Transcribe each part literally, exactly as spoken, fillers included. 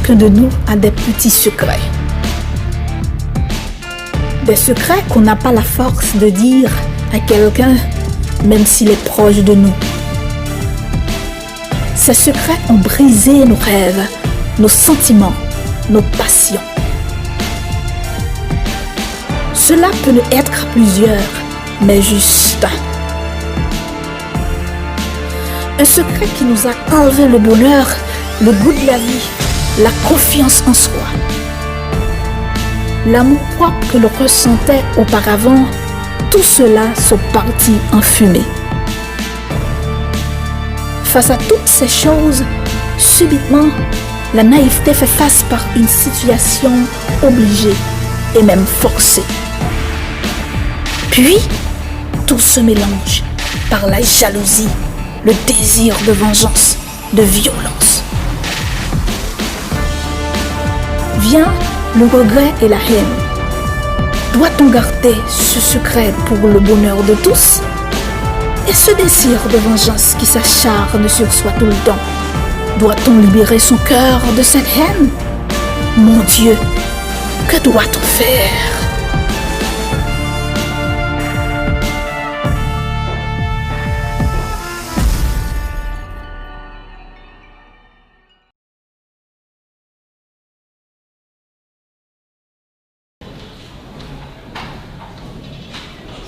Chacun de nous a des petits secrets. Des secrets qu'on n'a pas la force de dire à quelqu'un, même s'il est proche de nous. Ces secrets ont brisé nos rêves, nos sentiments, nos passions. Cela peut ne être à plusieurs, mais juste un. Un secret qui nous a enlevé le bonheur, le goût de la vie, la confiance en soi. L'amour propre que l'on ressentait auparavant, tout cela sont partis en fumée. Face à toutes ces choses, subitement, la naïveté fait face par une situation obligée et même forcée. Puis, tout se mélange par la jalousie, le désir de vengeance, de violence. Vient le regret et la haine. Doit-on garder ce secret pour le bonheur de tous ? Et ce désir de vengeance qui s'acharne sur soi tout le temps, doit-on libérer son cœur de cette haine ? Mon Dieu, que doit-on faire ?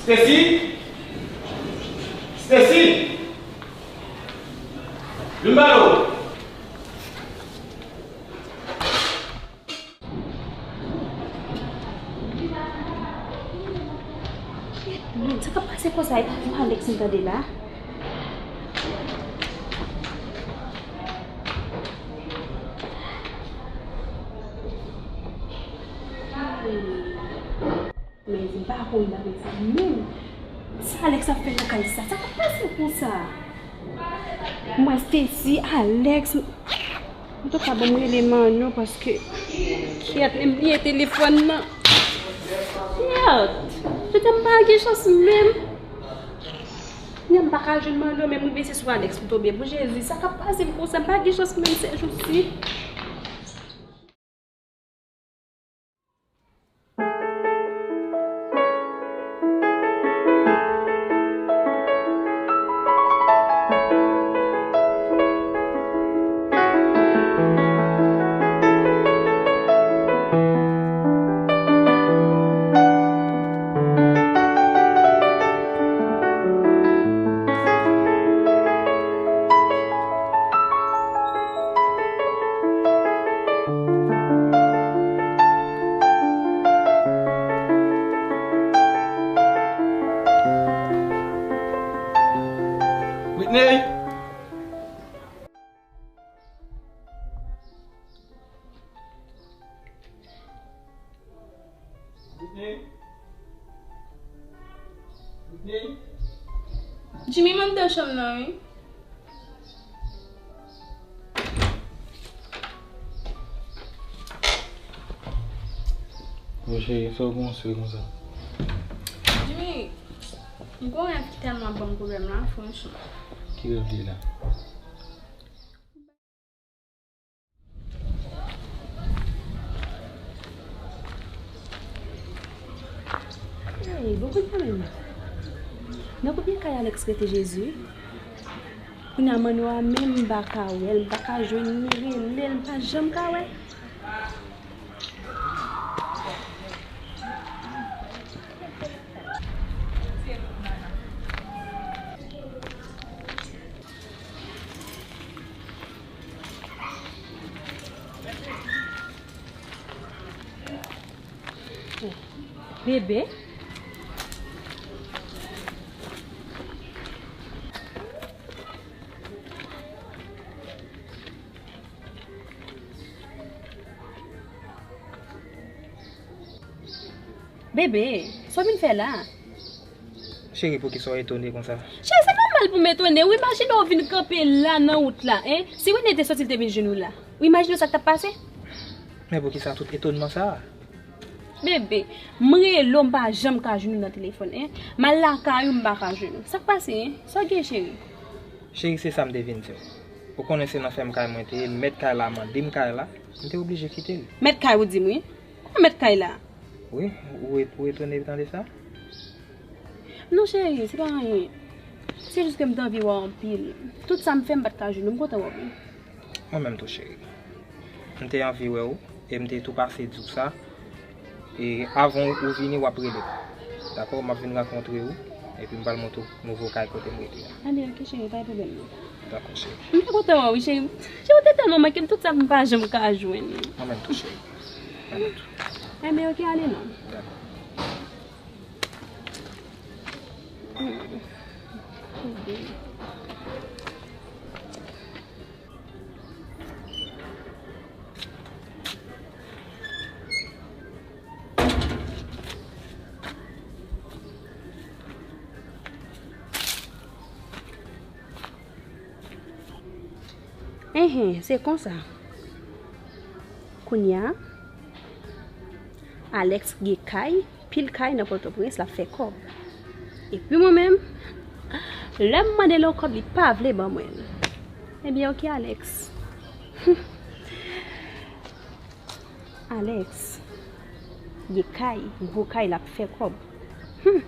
Stacy? Stacy? Vin ba yo. Sa k ap pase konsa? E pa vwa Alex m tande la? Men m pa konn bagay sa menm. Sa Alex ap fè nan kay sa? Sa k ap pase konsa? M wè Stacy, Alex. Antouka, ban m rele Manno paske, kyèt, men m bliye telefòn nan. Kyèt! Jodi a m pa gen chans menm. Kounya m pa ka jwenn Manno, men m rive se sou Alex m tonbe. Pou Jezi, sa k ap pase m konsa? M pa gen chans menm sèjousi. Whitney! Whitney? Whitney? Jimmy, m anndan chanm nan, wi. Bon, cheri, sa w panse konsa? Jimmy, m gon rèv ki tèlman ban m pwoblèm la, franchman. Ki rèv li ye la? Hey, bon kounye a menm. Nan konbyen kay Alex rete Jezi? Kounye a Manno a menm m pa ka wè l, m pa ka jwenn li, rele l, m pa janm ka wè. Bebe. Bebe, sa w vin fè la? Cheri, poukisa w etone konsa? Cheri, se nòmal pou m etone wi. Imajine w vin kanpe la nan wout la, en? Si Whitney te soti, l te vin jwenn ou la. Ou imajine w sa k t ap pase? Men poukisa tout etonman sa a? Bebe, m rele w, m pa janm ka jwenn ou nan telefòn, en? M al lakay ou, m pa ka jwenn ou. Sa k pase, en? Sa w gen, cheri? Cheri, se sa m te vin di w. Ou konnen se nan fèm kay mwen te ye, mèt kay la mande m kay la, m te oblije kite l. Mèt kay ou di m wi. Kòman mèt kay la? Wi, ou, ou etone tande sa? Non, cheri, se pa anyen. Se jis ke m te anvi wè w anpil. Tout sa m fè, m pa t ka jwenn ou. M kontan wè w wi. Mwen menm tou, cheri. M te anvi wè w e m te tou pase di w sa. E avan ou vini, w ap rele m. Dakò? M ap vin rankontre w epi m pral montre w nouvo kay kote m rete a. Anben, ok, cheri, pa gen pwoblèm non. Dakò, cheri. M te kontan wè w wi, cheri. Cheri, ou te tèlman manke m, tout sa m pa janm ka jwenn. Mwen menm tou, cheri. Mwen menm tou. Anben, ok, ale non. Dakò. Enhen, se konsa. Kounye a, Alex gen kay, pil kay nan Pòtoprens, l ap fè kòb. Epi mwen menm, lè m mande l yon kòb, li pa vle ban mwen l. Ebyen, ok, Alex. Alex, gen kay, gwo kay, l ap fè kòb. Hmm.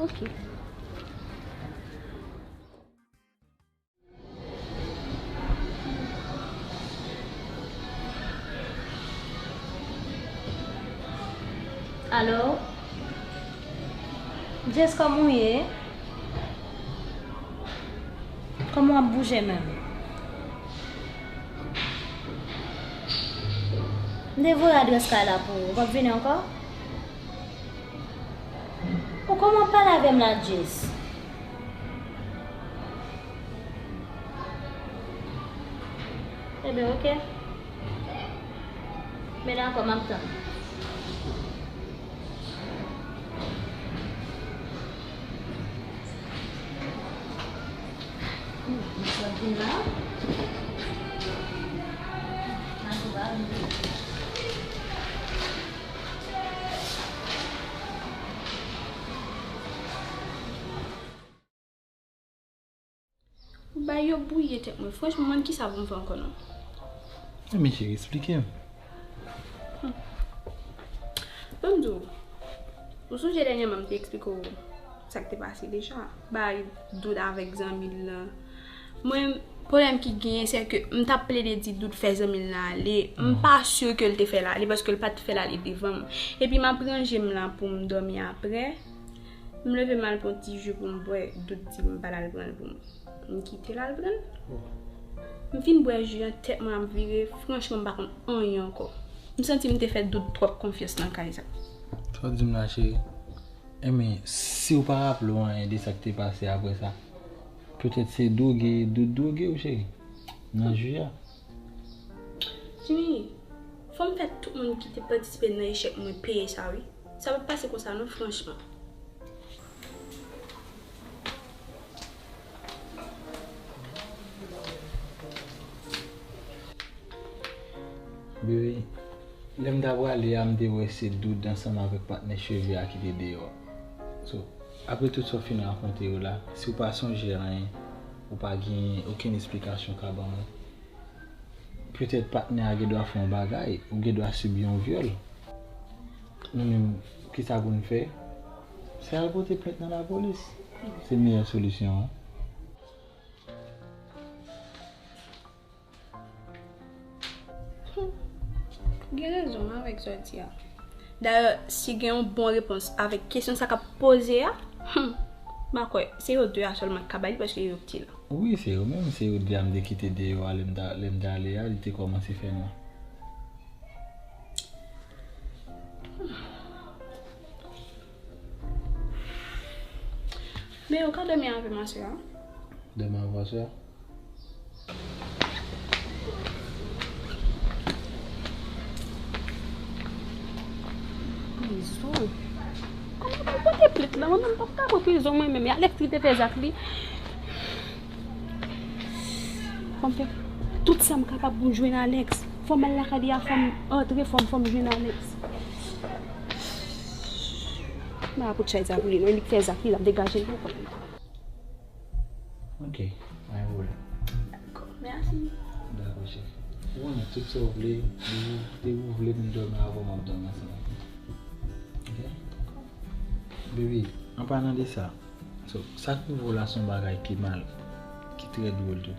Ok. Alo? Jess, kòman w ye? Kòman w ap bouje menm? M te voye adrès kay la pou ou. Ou p ap vini ankò? Ou kòman w ap pale avè m la, Jess? Ebyen, ok. Men dakò, m ap tann. Bagay yo bwouye tèt mwen. Franchman, mwen kisa pou m fè ankò non. Ebyen cheri, eksplike m. Ban m di w, ou sonje dènyèman m te eksplike w sa k te pase deja? Bagay Dood avèk zanmi l lan. Mwen, pwoblèm ki genyen, se ke m t ap plede di Dood fè zanmi l lan ale. M pa si ke l te fè l ale, paske l pa t fè l ale devan m. Epi m ap ranje m la pou m dòmi apre. M leve m al pran ti ji pou m bwè, Dood di m pa t al pran l pou m. M kite l al pran l. M fin bwè ji an, tèt mwen ap vire, franchman m pa konn anyen ankò. M santi m te fè Dood twòp konfyans nan kay sa. Sa w di m la, cheri? Enben, si w pa raple w anyen de sa k te pase apre sa, petèt se dwoge, Dood dwoge w, cheri, nan ji a. Jimmy, fò m fè tout moun ki te patisipe nan echèk mwen peye sa wi. Sa p ap pase konsa non, franchman. Bebe, lè m ta prale a, m te wè se Dood ansanm avèk patnè cheve a ki te deyò a. So, apre tout sa w fin rakonte yo la, si w pa sonje anyen, ou pa gen okenn esplikasyon w ka ban mwen, petèt patnè a gen dwa fè yon bagay, ou gen dwa sibi yon vyòl. Nou menm, kisa pou n fè? Se al pote plent nan lapolis. Se meyè solisyon an. Ou gen rezon avèk sa w di a. Dayè, si gen yon bon repons avèk kesyon sa k ap poze a, hmm, m pa kwè se yo de a sèlman k ka ba li paske yo piti la. Wi, se yo menm, se yo de a m te kite deyò a lè m ta, lè m t ale a, li te kòmanse fè nwa. Men ou ka dòmi avè m aswè a? Dòmi avè w aswè a? Prizon? Kòman pou pote plent la? Mwen menm m p ap ka pran prizon mwen menm. E Alex ki te fè zak li. Fò m fè tout sa m kapab pou m jwenn Alex. Fò m al lakay li a, fò m antre, fò m, fò m jwenn Alex. M pa ka kout chay sa pou li non, e li k fè zak li, l ap degaje l pou kò l. Ok, pa gen pwoblèm. Dakò, mèsi. Dakò, cheri. Ou konnen tout sa w vle, depi, depi w vle m dòmi avè w, m ap dòmi ansanm avè w. Ok? Baby, an palan de sa, so, sa k rive w la se yon bagay ki mal, ki trè dwòl tou.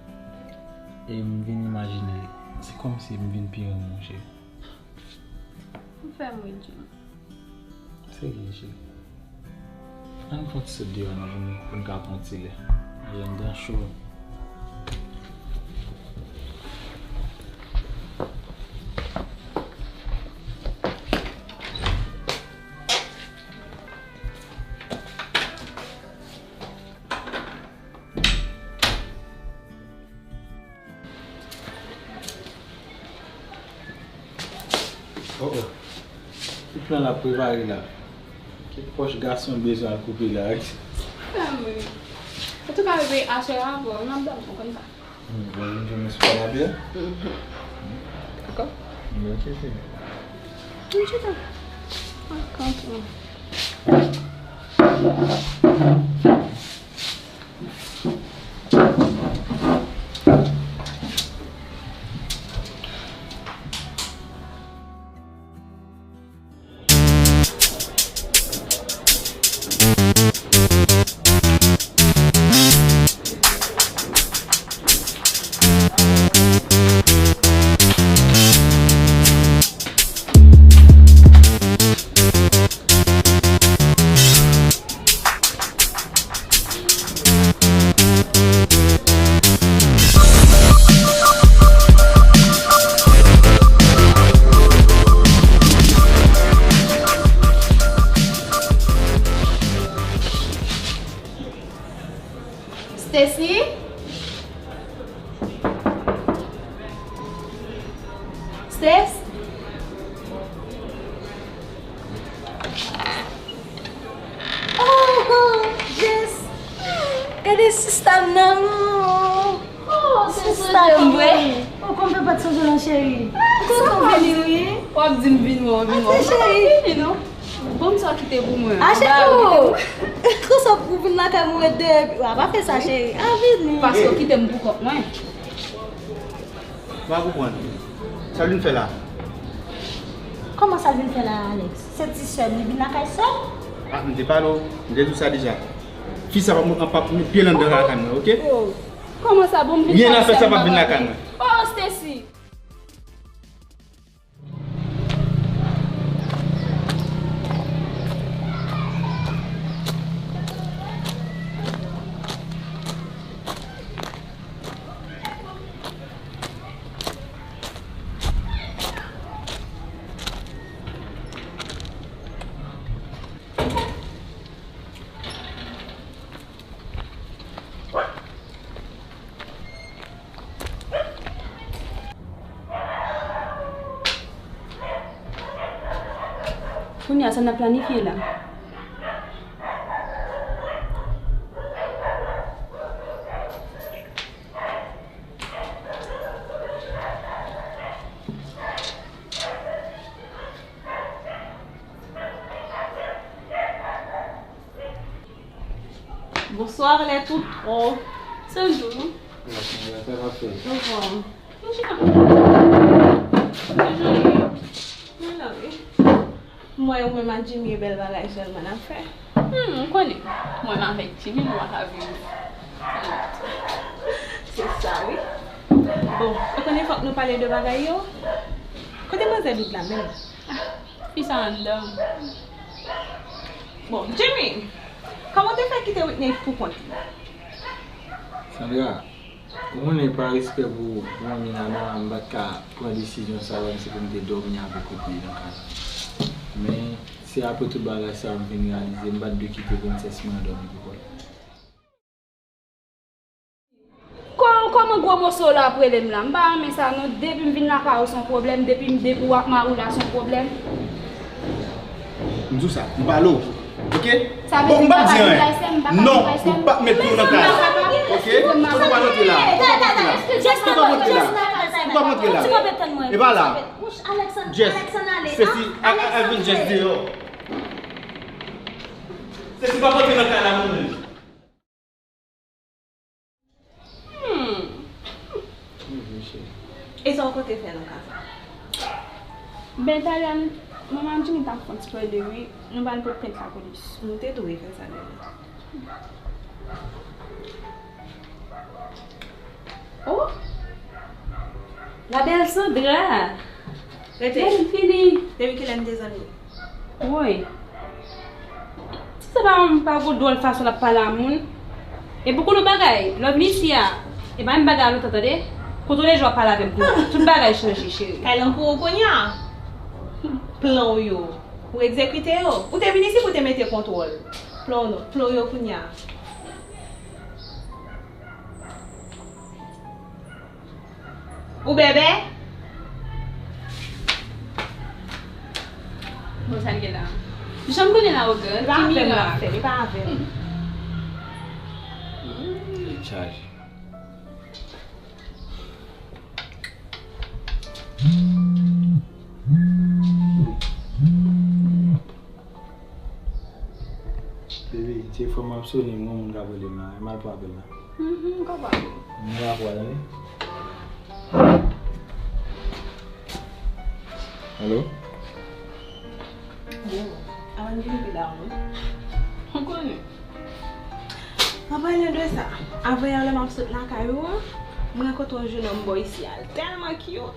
E m vin imajine, se kòmsi m vin pi renmen w, cheri. Ou fè m ri, Jim. Serye, cheri. Ann fè yon ti sot deyò non, pou n, pou n ka pran yon ti lè. Jèn dan cho. Oh, oh. Ki plan l ap prepare la? Ki pòch gason bezwen al koupe la? Antouka, bebe, aswè a, bon, n ap dòmi, ou konn sa. Hmm, bon, nou jwenn sou kanapè a? Mhm. Dakò? Ok, cheri. Bon, chita. Dakò, cheri. Stacy? Stacy? Oh, Jess! Gade sista m nan! Oh, sista m vre? Oh, konbyen pa t sonje nan cheri? Kontan vini wi. W ap di m vin wè w, vin wè w. Cheri. Vini non. Bon, sa w kite pou mwen. A cheri, oh! Konsa pou vin lakay mwen de. A pa fè sa cheri. A vini. Paske w kite m pou kont mwen. M pa konprann. Sa l vin fè la? Kòman sa l vin fè la, Alex? Se ti sè m, li vin lakay sè m? Ah, m te pale w, m te di w sa deja. Fi sa p ap, p ap met pye l anndan lakay mwen, oke? Oh. Kòman sa, bon, m vin lakay sè m, m pa pale. Oh, Stacy! Kounye a, sa n ap planifye la? Bonsoir les toutous. Se jou. Bonsoir. Bonsoir. Mwen, ou menm ak Jimmy, e bèl bagay sèlman n ap fè. Hmm, m konnen. Mwen menm avèk Jimmy, nou pa ka viv. Se sa, wi. Bon, ou konnen fòk nou pale de bagay yo. Kote manzè Doud la menm? Fi sa anndan. Bon, Jimmy, kòman w te fè kite Whitney pou kont li? Sandra, ou konnen pa respè pou, pou manmi Nana, m pa t ka pran desizyon sa a, menm si pou m te dòmi avèk Whitney nan kay la. Men, se apre tout bagay sa a m vin reyalize m pa t dwe kite prensès mwen an dòmi pou kont li. Kò-, kòman gwo moso w la ap rele m la? M pa renmen sa non. Depi m vin lakay ou se yon pwoblèm, depi m depi w ak mari w la se yon pwoblèm. M di w sa, m pale w. Oke? Bon, m p ap di anyen. Non, ou p ap met pye w nan kay la. Oke? Ou p ap rantre la. Ou p ap rantre la. Ou p ap rantre la. E pa la. Jess, Stacy, a, a, a vin Jess deyò. Stacy, p ap rantre nan kay la non. Ou konte fè nan ka sa? Ben, talè a, manman Jimmy t ap fè yon ti plede, wi. Nou pral pote plent lapolis. Nou te dwe fè sa deja. Oh! La belle Sandra! Rete. Bèl fini. Depi kilè n te zanmi? Woy. Si se pa yon pa gwo dwòl fason l ap pale a moun. Epi w konn yon bagay, lè w vin isi a, e pa menm bagay a lontan, tande. Kontwole jan w ap pale avè m tou. Tout bagay chanje, cheri. Kay lan pou ou kounye a. Plan w yo, ou egzekite yo. Ou te vin isi pou w te mete kontwòl. Plan w non, plan w yo kounye a. Ou bèbè? Bon, sa l gen la. Jan m konnen la, Ogan, li pa avè m l ap fè, li pa avè m. Li chaje. Baby, se fò m ap sone, m gen moun k ap rele m la. M al pran apèl la. Mhm, m konprann. M pa kwè, tande. Alo? Bon, avan n vin pi da, wi. Ou konnen. An palan de sa, avanyè lè m ap sot lakay ou an, m rankontre yon jenòm bò isi a, l tèlman cute.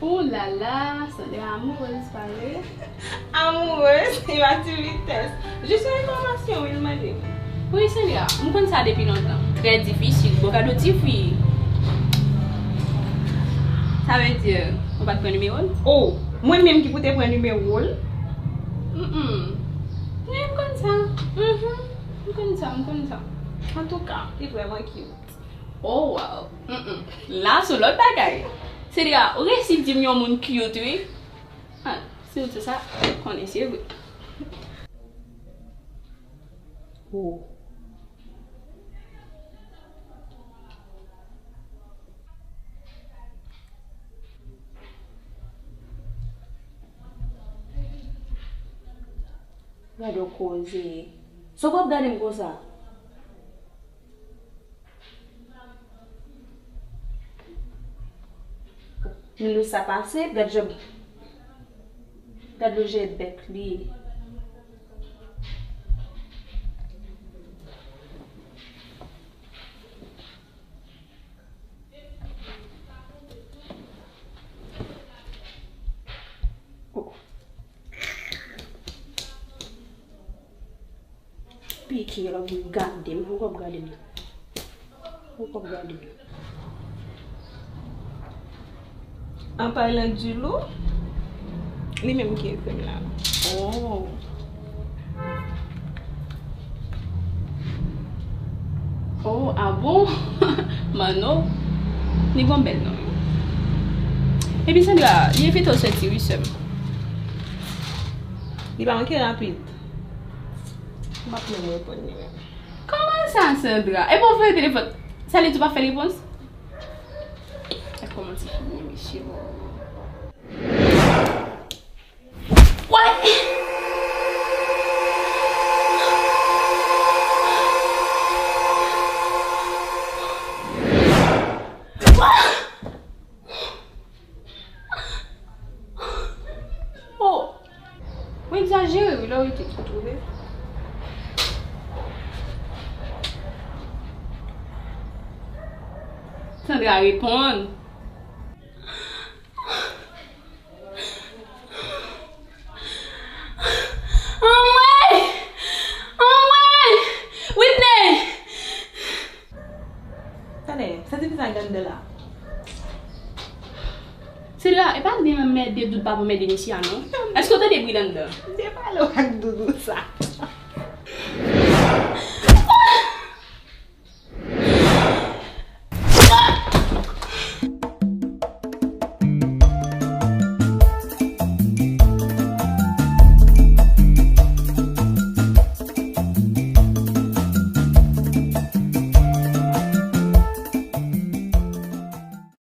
Ooh la la, Sandra amoureuse, pa vre? Amoureuse, e pa ti vitès. Jis yon enfòmasyon, wi, l mande m. Wi, Sandra, m konn sa depi lontan. Trè difisil, bon kado ti fi. Sa vle di, ou pa t pran nimewo l? Oh, mwen menm ki pou te pran nimewo l? Mm, mm. Wi, m konn sa. Mhm. M konn sa, m konn sa. Antouka, li vrèman cute. Oh, wow. Mm, mm. La, se lòt bagay. Sandra, ou resi di m yon moun cute, wi. Ah, si w di sa, konnen se vre. Oh. Gade yon koze. Sa w ap gade m konsa? Milou sa pase, gad jan, gad lojè bèk li ye. Oh. Piki, l ap gade m. Ou p ap gade m. Ou p ap gade m. An palan di Lou, li menm ki ekri m la. Oh. Oh, a bon? Mano, li gon bèl non, wi. Epi Sandra, li envite w soti, wi, sè m. Li pa manke rapid. M p ap menm reponn li menm. Kòman sa, Sandra? Epi w voye telefòn. Sa vle di w pa fè repons? Gad kòman ti fi ye, mesye. What? What? Oh! Ou egzajere, wi, lè w rete tou, wi. Sandra reponn. Anmwey! Anmwey! Whitney! Tande, sa ti fi sa gen anndan la? Sila, e pa de mède dout pa pou mède misye a, non. Èske w tande bri l anndan? M te pale w ak doudou sa.